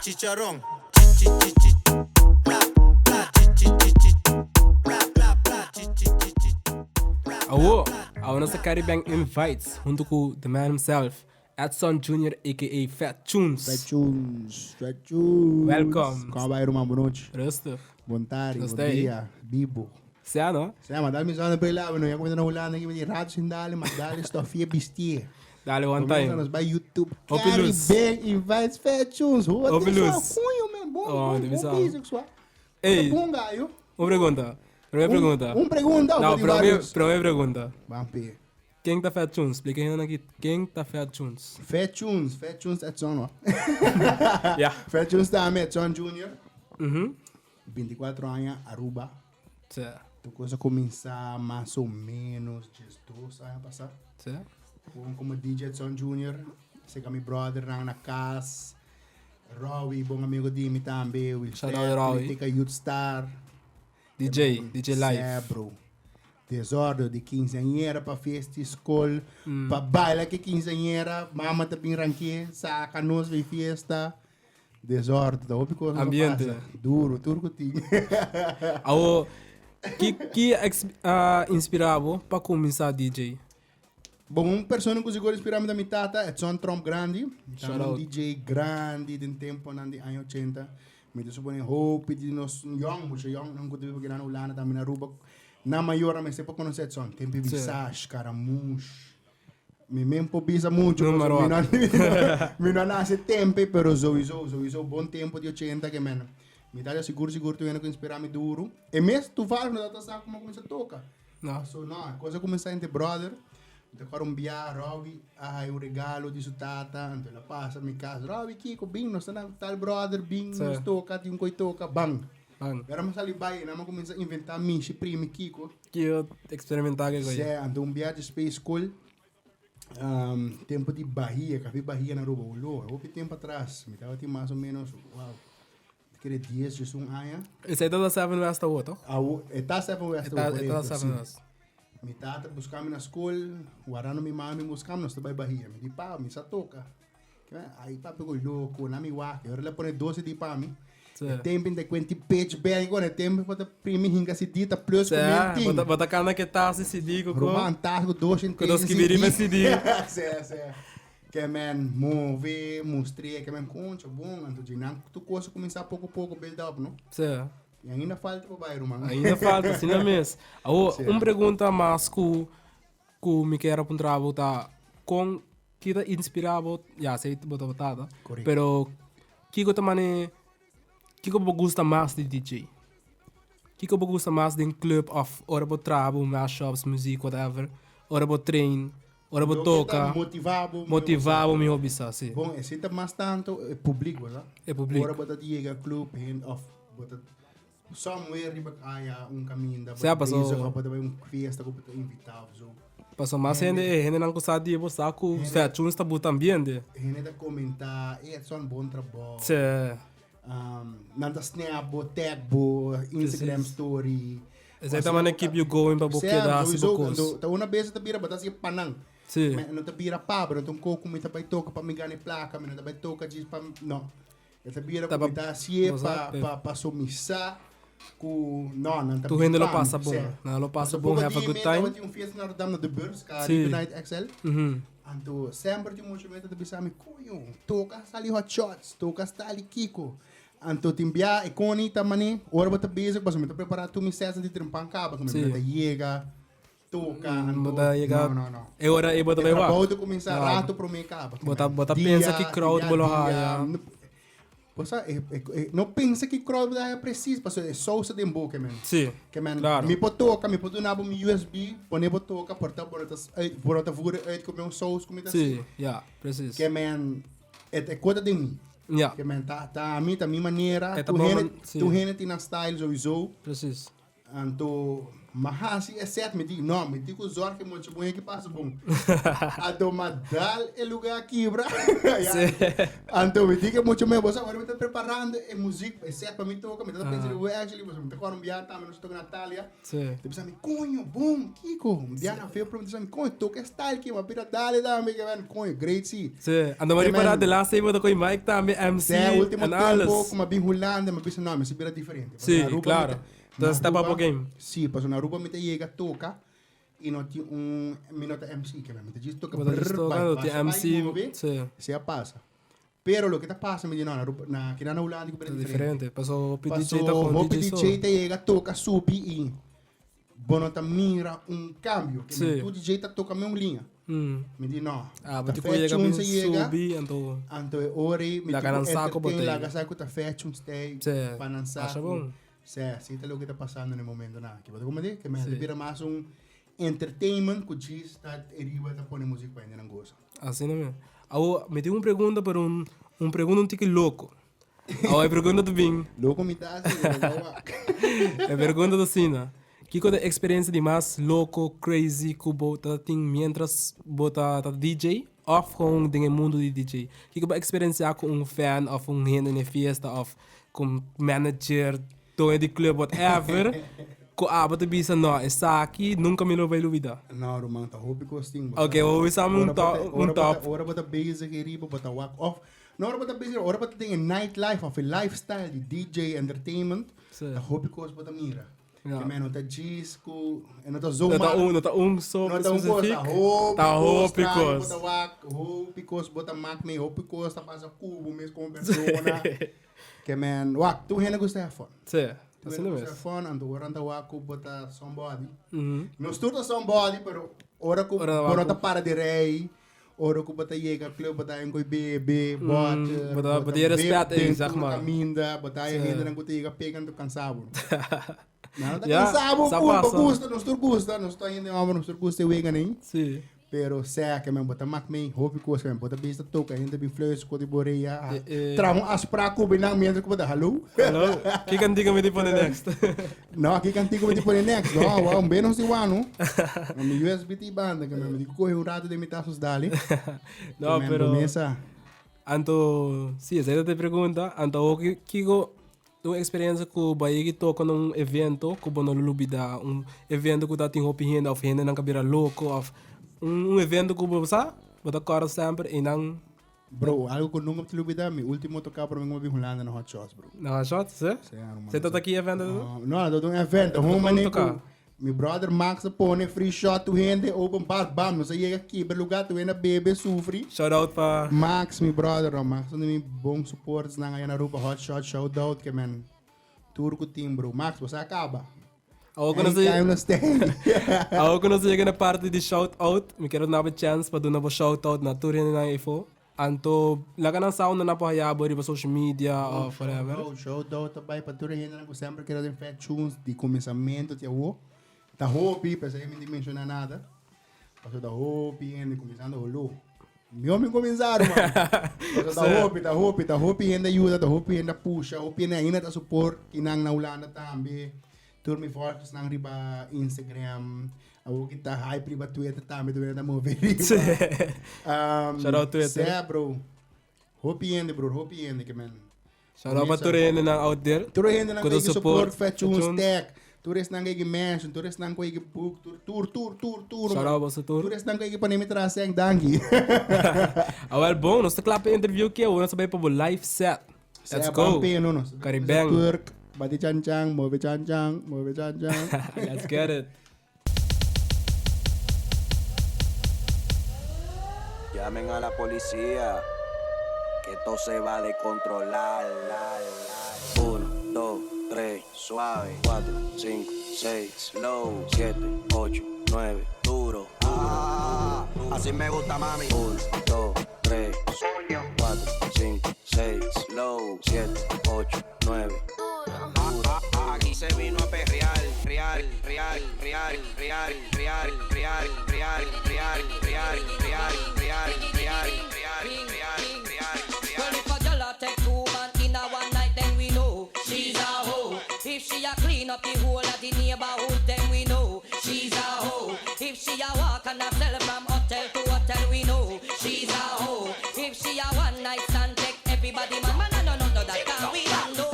Chicharron. Chi chi chi chi. Bla bla chi chi chi chi. Bla bla bla chi chi chi chi. Awo, awo nos ta Caribbean Invites hunto ku the man himself, Edson Junior aka Fat Tunes. Fat Tunes, Fat Tunes. Welcome. Kon bai ruman? Bon nochi. Rustig. Bon tardi, Nos bon ta ei. dia, bibo. Sea no? Sea, ma dal mi zona pe labo, no ya kumita na Hulanda ki mi di rato sin dale, ma dale stofie bistie. Dale one Comienza time. nos bai YouTube. Hopi luz. Caribbean Invites Fat Tunes. Hoe Hopi is luz. Coño, man. Bon, Oh, bon, de bon bisa. bezig, swa. Ey. Bon gallo. Un pregunta. Prome pregunta. Un pregunta. No, of prome, varios? prome pregunta. Van pe. Ken ta Fat Tunes? Splika hendenan aki ken ta Fat Tunes. Fat Tunes, Fat Tunes Edson, hoor. Ja. Fat Tunes ta Edson Junior. 24 aña, Aruba. Sí. Tu cosa comienza más o menos 12 años pasá. Sí. Con como DJ Edson Junior. Seka mi brother nan na cas. Rowie, bon amigo di mi tambe. Will Shout out Rowie. Tika Youth Star. DJ, DJ Live. Sí, bro. Desorden di quinceañera pa fiesta di school, pa baila cu quinceañera, mama ta bin ranke, saca nos di fiesta. Desorden, ta hopi cosa Ambiente. pasa. Duro, tur cu tin. Awo, ki inspira bo pa cuminsa DJ? Bon, un persona cu sigur inspira mi ta mi tata, Edson Tromp Grandi. Shout Un out. DJ grandi den temponan di aña 80. Mi ta supone hopi di nos young, mucho young, nan cu ta biba aki na Hulanda, tambe na Aruba. Nan mayornan mester por conoce Edson. Tempo di Visage, Scaramouche. Mi men por bisa mucho, No, pasobra maar mi no nace tempo, pero sowieso, sowieso bon tempo di 80 ke men. Mi tata sigur, sigur tu hende cu inspira mi duro. E mes toevallig no tata sa como cuminsa toca. No. So no, e cosa cuminsa entre brother. Mi ta acorda un bia Robbie a haya un regalo di su tata, anto el a pasa mi cas, Robbie, Kiko, bin, nos ta na tal brother, bin, nos toca, tin un coi toca, ban. Ban. Pero mi sali bai, nan a cuminsa inventa mishi, primi, Kiko. Kiko experimenta ke coi. Sí, anto un bia di Space School, tempo di Bahia, Café Bahia na Aruba, olo, hopi tempo atras, mi tabatin mas o menos, wow, mi kere 10, 11 aña. Esei ta Seven West awo, toch? Awo, e ta Seven West E ta, awo, e ta correcto, Seven sí. West. Mi tata busca mi na school, warando mi mami busca mi, nos ta bai Bahia. Mi di, pa, mi sa toca. Ai papi ku loko, na mi wak. Ora le pone 12 di pa mi. E tempo in de kwenti pitch bang con e tempo bota primi hinga CD ta plus ku Sa, menting. bota bota kana ke tas CD ku ko. Roman tas ku dos en Ku dos kibiri pa CD. Sí, sí. Ke men move, mostri, ke men concha bon, anto di nan tu cosa kuminsá poko poko build up, no? Sí. E ainda falta pa bai, ruman. Ainda falta, asina mes. Awo, Sí. un pregunta mas ku mi kier a puntra bo ta kon ki ta inspira bo, ya sei bo ta tata, Correcto. pero kiko ta mane, kiko bo gusta mas di DJ? Kiko bo gusta mas den club of ora bo traha bo mashups, muziek, whatever, ora bo train, ora bo Loke ta toca, motiva bo, motiva bo miho bisa, si. Bon, esei ta mas tanto e publico, verdad? E publico. Ora bo ta yega club, hen, of bo ta somewhere riba kaya, un caminda, bo Sea ta paso- bezig, of bo ta bai un fiesta cu bo ta invita of zo. Paso mas hende, e hendenan cu sa di bo sa cu sea chun ta buta ambiente. Hende ta comenta, e Edson bon trabou. Sí. Nan ta snap bo, tag bo, Instagram Precies. story. Esei ta manera keep you going pa bo Sea, keda hasi bo sowieso, kos. anto, ta una bes ta bira, bo ta hasi panan. Sí. Me, no ta bira pa, pero no ta un koko mi ta bai toka pa mi gana e plaka, mi no ta bai toka djis pa, no. E ta bira Ta ku pa mi ta hasié bo pa, sa, pa, pa somisa ku, no, nan ta Tu bin hende lo pa mi, pasa bon. sea. Nan lo pasa Paso bon, poko have a di good mi time. tabatin un fiesta na Rotterdam na De Beurs, Sí. Caribe Night XL. Anto semper tin mucha meta ta bisa mi, coño, toca sali Hot Shots, toca stali Kiko. Anto tin bia e Connie ta mane, ora bo ta bezig, pasobra mi ta prepara tur mi sets di trempan caba, cu mi ta yega, toca, anto, Bo ta yega, no, no, no. E ora ei bo ta E bai wak. trabou ta cuminsa No. rato prome caba. Bo ta Dia, pensa ki crowd dia, bo lo dia, haya. no, bo sa, e, no pensa ki crowd bo ta haya precies, pasobra e sousa den boca, man. Sí, Ke men, claro. mi por toca, mi por duna bo mi USB, pone bo toca, por ta, bo no ta uit, bo no ta voeren uit ku mi un saus ku mi ta Sí, hasi. ja, precies. Ke men, e kota den mi. Ke men, ta, ta ami, ta mi manera. E ta Tu bo hende, man, sí. tu hende tin nan style sowieso. Precies. Anto m'a hasi e set, mi di, no, mi tin ku zorg e mucha muhé ki pasa bon. Anto m'a dal e lugá kibra. Ya. Anto mi di ku e mucha muhé, bo sa ora mi ta preparando e muzik, e set pa mi toka, mi ta pensa di, actually, pasobra mi ta kòrda un biaha tambe nos a toka na Thalia. Mi ta bisa mi, koño, bon, kiko? Un biaha na February mi ta bisa mi, koño, toka e style ki, m'a bira dale tambe, ke men, koño, great si. Sí, anto m'a ripará de laatste tempo ta koe Mike tambe, MC, Sí, último en alles. tempo ku m'a bin Hulanda, m'a bisa, no, mester bira diferente. Sí, Pasobra na Aruba mi claro. ta- Ta na step up Aruba- bo game. Sí, pasobra na Aruba mi ta yega toka i no tin un, mi no ta MC, ke men, mi ta djis toka Bo ta djis brrr, toka, bai, no tin pasa, bai, MC, move, sí. sea pasa. Pero loke ta pasa mi di no, na Aruba, na kinan na Hulanda ku bira Ta diferente. diferente, paso hopi DJ Paso ta con hopi DJ so. DJ ta yega toka subi i bo no ta mira un cambio. Ke men Sí. tur DJ ta toka mes un liña. Mi di no. Ah, bo Ta tin ku fe yega chun bin se yega. subi, anto Anto e ora ei mi Laga tin ku nan sa ku bo entertain, ta laga yega. sa ku ta fe chun stay Sí, pa nan sa masha ku bon. Sí, así ta loke ta pasando na e momentonan aki. Bo ta comprende? Ke men Sí. ta bira mas un entertainment ku djis ta eriba ta pone muzik pa hendenan gosa. Asina mes. Awo, mi tin un pregunta, pero un, un pregunta un tiki loko. Awo, e pregunta ta bin. Loko mi ta hasi, pero no wak. E pregunta ta asina, Kiko ta e experiencia di mas loko, crazy ku bo ta tin mientras bo ta ta DJ of gewoon den e mundo di DJ? Kiko bo a experiencia ku un fan of un hende na e fiesta of ku un manager, doño di club, whatever, ku abo ta bisa no, esaki nunka mi lo bai lubida? No, ruman, ta hopi kos tin. Ok, bo bisa mi un top, un top. Ora bo ta bezig riba, bo ta wak of No ora bo ta bezig, ora bo ta den e nightlife of e lifestyle di DJ entertainment, Sí. ta hopi kos bo ta mira. Ja. Ke men no ta djis ku, e no ta No zomaar. ta un, no ta un so No ta un kos, specifiek. ta hopi Ta kos hopi trae, bo kos. ta wak, hopi kos bo ta mak mee, hopi kos ta pasa ku bo mes komo persona. Ke men, wak, tur hende gusta have fun. Sí, Tur asina hende gusta mes. have fun, anto ora nan ta wak ku bo ta somebody. Mhm. Nos tur ta somebody, pero ora ku Ora bo wak no ta ku- para di rei, Ora ku bo ta yega club bo ta haña koe bebe, bòter, Bo ta bo ta tin beb respet ei, den zeg tur maar. kaminda, bo ta haña Sí. hendenan ku ta yega pega nan ta kansa bo. Nan ta Ja, kansa bo sa pul, bo pasa. gusta, nos tur gusta, nos ta hende hòmber, nos tur gusta e weganan ei. Sí. Pero sea ke men bo ta mak mei hopi kos ke men bo ta bisa toka hende bin fluis ku di bo rea, Eh, eh. traha un afspraak ku binan mientras ku bo ta hallo. Hallo, ki kantika mi tin pone next? No, aki kantico mi ti pone next. No, wa un benos di wano. No, mi USB ti banda, que mi di coge un rato de mi tasos dali. No, Men, pero Mesa. anto, sí, esa era te pregunta. Anto, o ki- kiko un experiencia ku bai ki toka na un evento ku bo no lo lubida, un evento ku ta tin hopi hende of hende nan ka bira loko of un, un evento ku bo sa, bo ta kòrda semper i nan Bro, algo ku nunca mi lubida, mi ultimo toká promé ku mi bin Hulanda na Hot Shots, bro. Na Hot Shots, sí? Sí, hermano. Você tá aqui evento? No, no, dat un evento. Hoe Hoe manier toká? ku mi brother Max a pone free shot tu hende, open bar, bam, nos a yega kibra lugar, tu hende a bebe, sufri. Shout out pa Max, mi brother, no, Max un di mi bon supporters nan allá na Aruba, Hot Shot, shout out, ke men tur ku tin, bro. Max, bo sa a kaba. Awor ku nos Anytime nos ten. Awor ku nos yega na parti di shout out, mi kier duna bo chance pa duna bo shout out na tur hendenan efo. Anto laga nan sa unda nan por haya bo riba social media of whatever. Shout out, shout out ta bai pa tur e hendenan ku semper keda den Fat Tunes di kuminsamentu te awo. Ta hopi, p'esei mi no tin menshoná nada. Pasobra ta hopi hende kuminsando holo. Mihó mi kuminsá, ruman. Pasobra ta hopi, ta hopi, ta hopi hende a yuda, ta hopi hende a pusha, hopi hende ainda ta support kinan na Hulanda tambe. Tur mi volgersnan riba Instagram, awor ki ta hype riba Twitter tambe, tur hende ta move riba. Shout out Twitter. Sea, bro. Hopi hende, broer, hopi hende ke men. Shout out pa tur e hendenan out there. Tur e hendenan Ku ku ta e support support Fat Tunes Tunes. Tech. Tur esnan ku e mention, tur esnan ku e book, tur tur tur tur tur. Shout out boso tur. Tur esnan ku e pone mi tras seng, danki. Awel bon, nos ta kla pa e interview ke awor nos ta bai pa bo live set. Let's Sea go. ban peno nos. Caribeng. Twerk, bati chan chan, move chan chan, move chan chan. Let's get it. Llamen a la policía, que esto se va a descontrolar. Uno, dos, tres, suave. Cuatro, cinco, seis, slow. Siete, ocho, nueve, duro. Ah, así me gusta, mami. Uno, dos, tres, cuatro, cinco, seis, slow. Siete, ocho, nueve. Duro. Aquí se vino a perrear, real, real, real, real, real, real, real, real, real, real, real, real, real, real, real, Well, if a gyal a take two man in a one night, then we know she's a hoe. If she a clean up the whole of the neighborhood. Everybody man, man, no, no, no, that can we no.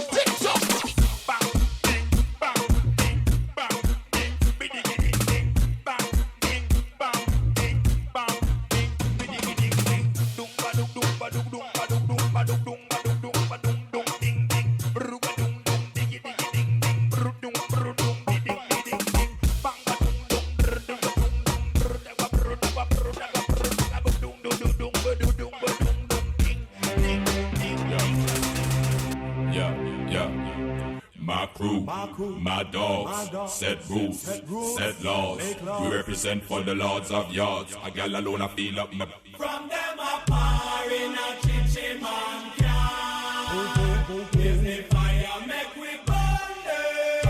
Yeah, yeah. My crew, my dogs, set rules, set laws. We represent for the lords of yards. A gal alone, I feel up my. From them a par in a chichi man can. Is the fire make we burn them.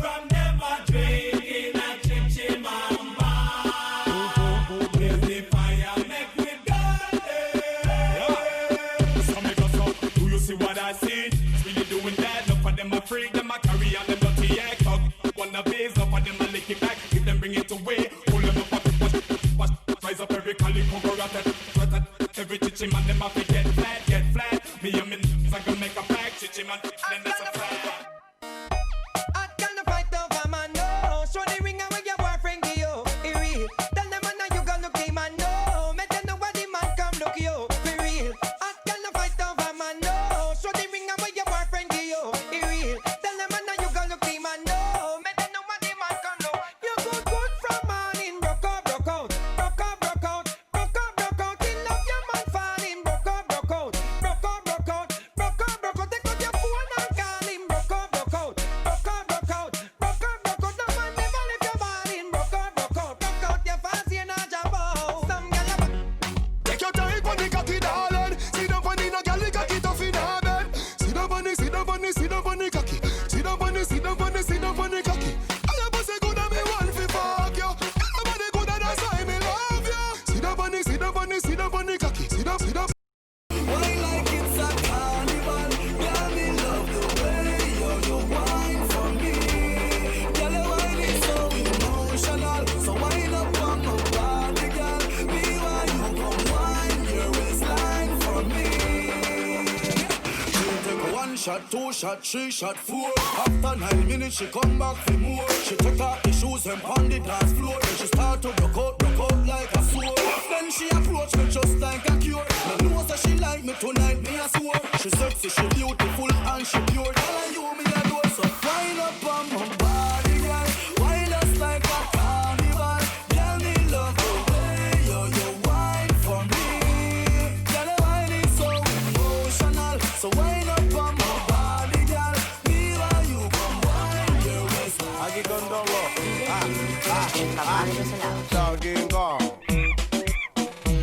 From them a drink in a chichi man bar. Is the fire make we burn them. So me go so, do you see what I see? Really doing that? Enough of them a freak, them a carry on them dirty act. Talk wanna biz, enough of them a lick it back. If them bring it away, pull them up, up, wash, wash, rise up every calico, go rat rat Every chichi man, them a fi get flat, get flat. Me and me n***s, I gonna make a pack, chichi man, then that's a fact. Hot girl no fight over man, no. Show the ring away your boyfriend give you. It real. Tell them man now you gonna look the man, no. Make them know what the man come look you. For real. Hot girl no fight over man, no. Show the ring away your boyfriend give you. It real. Tell them man now you gonna look the man, no. Make them know what the man come look. You good good from morning, broke out, broke out, broke out, broke out, broke out, broke out. Till love your man falling, broke out, broke out, broke out, broke out, broke out, broke out. Take out your phone and call him, broke out, broke out, broke out, broke out, broke out, broke out. No man never leave your body, broke out, broke out, broke out. Your fancy and a jump out. Some gyal a Take your time on the cocky, darling. Sit down on the no girl, the cocky tough in her bed. Sit down on the, sit down on the, sit down on the cocky. Sit down on the, sit down on the, sit down on the cocky. All your pussy good and me want fi fuck you. Everybody good and that's why me love you. Sit down on the, sit down on the, sit down on the cocky. Sit down, sit down. Wine like it's a carnival. Girl, me love the way you wine for me. Girl, your wine is so emotional. So wine up on my body, girl. Me want you come wine your waistline for me. She take one shot, two shot, three shot, four. After 9 minutes, she come back for more. She take off the shoes and pound the dance floor. Then she start to broke out like a sword. Then she approach me just like a cure. Me know that she like me tonight, me a swore. She sexy, she beautiful and she pure. Girl, and you me adore. So wind up on my body, girl. Wine us like a carnival. Girl, me love the way you wine for me. Girl, your wine is so emotional. So wind up on my body, girl. Me while you come wine your waistline. Aquí con Dongo. Ah, ah, ah. Donkey Kong.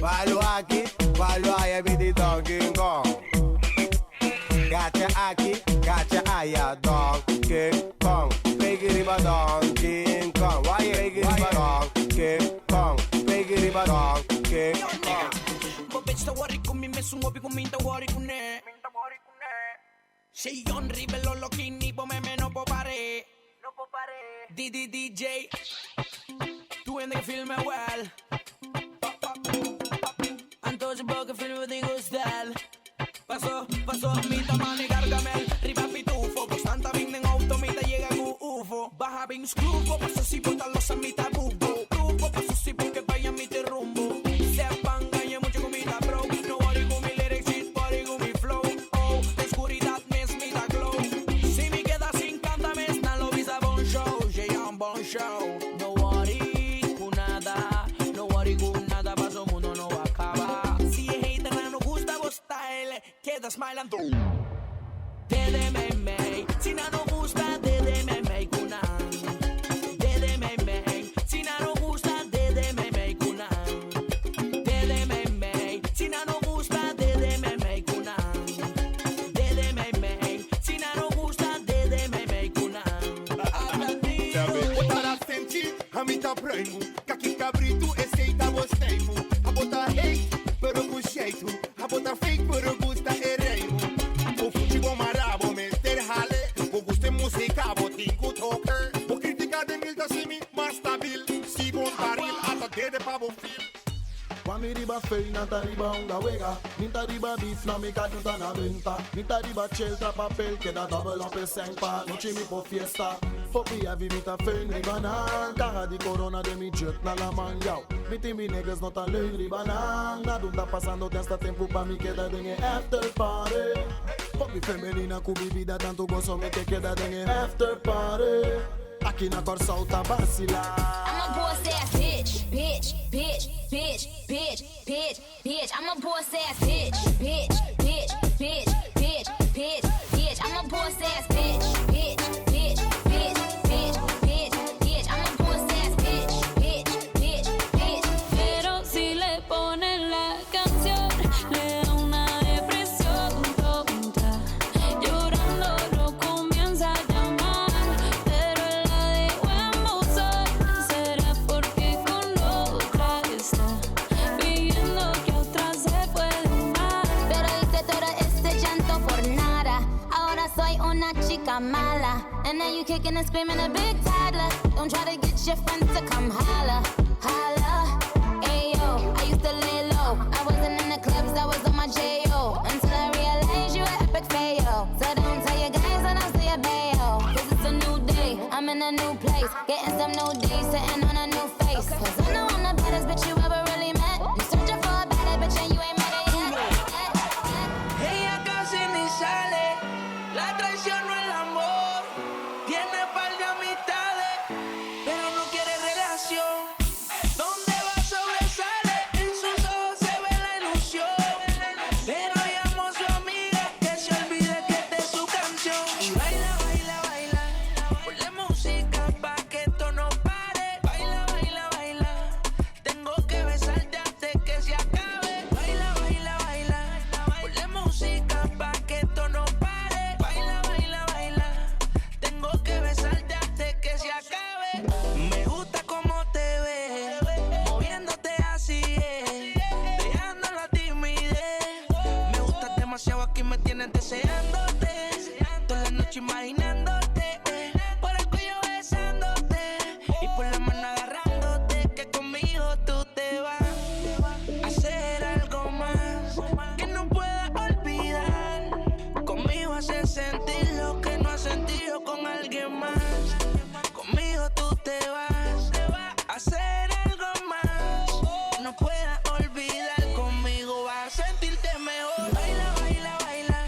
Palo aki, palo aya, biti Donkey Kong. Gacha aki, gacha aya, Donkey Kong. Pegi riba Donkey Kong. Why pegi riba Donkey Kong? Pegi riba Donkey Kong. Bo bitch ta worry ku mi mesun hopi ku mi ta worry ku ne. Si John Ribelo lo kini bo meme no po pare. D D DJ. Tu ende filme well. Anto si boca filme di gustel. Paso, paso, mi tamane gargamel. Riba pitufo, constanta bin den auto, mi ta llega ku UFO. Baja bin scrufo, paso si bota los a mi ta bubo. Grupo, paso si porque vaya mi te rumbo. Sepan gañe mucho con mi ta bro. No worry con mi lyrics, shit, worry con mi flow. Oh, de oscuridad me es mi ta glow. Si me queda sin canta, me están lo visa bon show. Yeah, un bon show. No worry con nada, no worry con nada, paso mundo no va a acabar. Si es hater, no gusta vos style, queda smilando. DDMM, si no no gusta, DDMM kunan. DDMM, si no no gusta, DDMM kunan. DDMM, si no no gusta, DDMM kunan. DDMM, si no no gusta, DDMM kunan. Bota senti, a mita primo. Kaki cabrito, esse tá gostei. A bota hate, pero com jeito. A bota fake, pero gusta e reimo. O futebol marabo, Mr. Hale. O gusto em música, botinho toker. O crítica de mil da simi, mas stabil. Si bon baril, ata dede pa bon fil. Wami riba riba fei, nanta riba unga wega. Ninta riba beef, na mi kaduta na venta. Ninta riba chill, tra papel, queda double up e pa. Noche mi po fiesta. Fopi heavy, mi ta fein riba nan. Caja di corona de mi jet na la man, yo. Mi team mi niggas no tan leun riba nan. Nada pasando hasta tempo pa mi queda den after party. Popi femenina ku mi vida tanto gozo mi que queda den after party. Aqui na Corsol tá vacilar. I'm a boss ass bitch, bitch, bitch, bitch, bitch, bitch, bitch. I'm a boss ass bitch, bitch, bitch, bitch, bitch, bitch, bitch. I'm a boss ass bitch, bitch, bitch, bitch, bitch, bitch, bitch. I'm a boss ass bitch, bitch, bitch, bitch. Pero si le ponen la canción, le da una depresión tonta. Llorando lo comienza a llamar, pero él la dejó en buzón. Será porque con otra está fingiendo que otra se puede amar. Pero hice todo este llanto por nada. Ahora soy una chica mala. And now you kicking and screaming a big toddler. Don't try to get your friends to come holla, holla. Ayo, I used to lay low. I wasn't in the clubs, I was on my J.O. Until I realized you were epic fail. So don't tell your guys and I'll say a bail. Cause it's a new day, I'm in a new place. Getting some new days, sitting on a new face. Cause I know I'm the baddest bitch you ever really met. You searching for a better bitch and you ain't met it yet. Ella casi ni sale, la traicionó el amor. Tiene par de amistades, pero no quiere relación. Donde va sobresale, en sus ojos se ve la ilusión. Pero llamó a su amiga que se olvide que esta es su canción. Y baila, baila, baila, ponle música pa' que esto no pare. Baila, baila, baila, tengo que besarte antes que se acabe. Baila, baila, baila, ponle música pa' que esto no pare. Baila, baila, baila, tengo que besarte antes que se acabe. Me gusta cómo te ves, moviéndote así, dejando la timidez. Me gustas demasiado, aquí me tienes deseándote. Toda la noche imaginándote, por el cuello besándote y por la mano agarrándote. Que conmigo tú te vas a hacer algo más que no puedas olvidar. Conmigo haces sentir lo que no has sentido con alguien más. Conmigo tú te vas a hacer algo más. No puedas olvidar. Conmigo vas a sentirte mejor. Baila, baila, baila.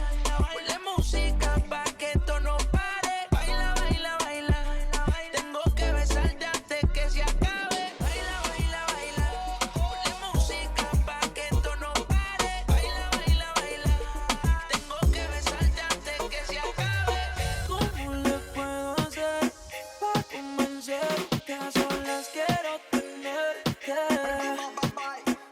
Ponle música pa' que esto no pare. Baila, baila, baila. Tengo que besarte antes que se acabe. Baila, baila, baila. Ponle música pa' que esto no pare. Baila, baila, baila. Tengo que besarte antes que se acabe. ¿Cómo le puedo hacer pa' convencerte? A solas quiero tenerte.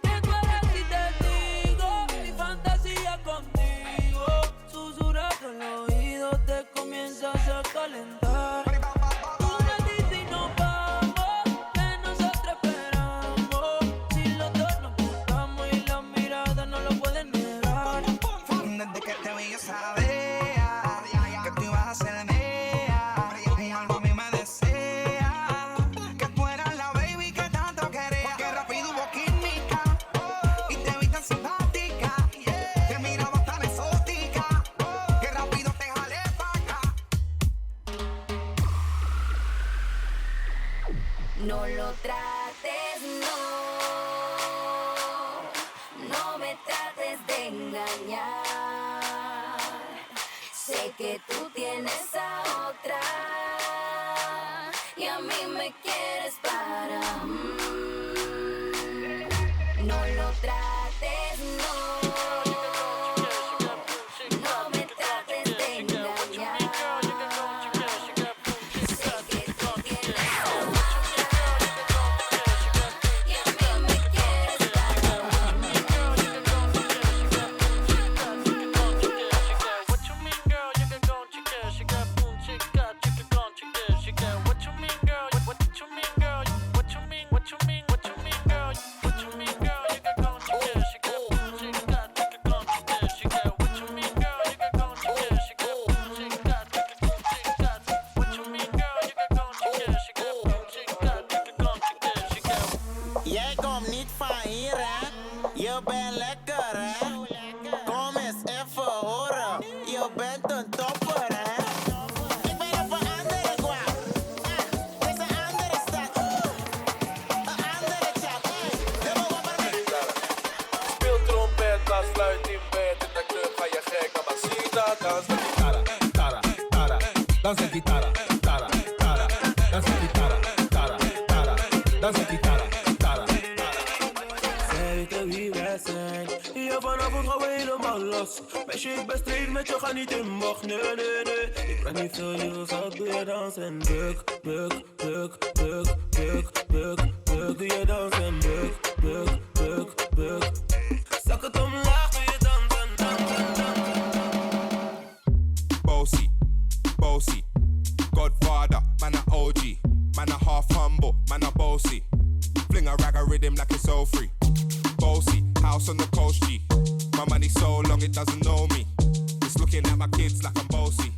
¿Te acuerdas si te digo mi fantasía contigo? Susurrando al oído te comienzas a calentar. Tú me dices y nos vamos, que nosotros esperamos. Si los dos nos gustamos y la mirada no lo pueden negar. Desde que te vi yo sabía que tú ibas a ser mía. Y algo a mí me desea que tú eras la baby que tanto quería. Porque rápido hubo química y te vi tan simpática. Te miraba tan exótica que rápido te jalé pa' acá. No lo trates, no. No me trates de engañar. Sé que tú tienes a otra y a mí me quieres para. No lo trates, no. No me trates de engañar. Sé que tú tienes a otra y a mí me quieres para. What you mean, girl? You can go chica, she got boom, chica, chica, gone, chica, she got. What you mean, girl? What you mean, girl? What you mean? What you mean? What you mean? Danza guitarra, tara, tara. Danza guitarra, tara, tara. Danza guitarra, tara. Zij weten wie wij zijn. Ja, vanavond gaan we helemaal los. Meisje, ik ben straight met je, ga niet in bocht. Nee, nee, nee. Ik ben niet veel, lieve schat, doe je dans en buk, buk, buk, buk, buk, buk, buk. Doe je dans en buk, buk, buk, buk. Zak het omlaag, doe je dans en dans en dans. Bossy, bossy. Godfather, man a OG. Man a half humble, man a bossy. Fling a rag a rhythm like it's all free. Bossy, house on the coast G. My money so long it doesn't know me. It's looking at my kids like I'm bossy.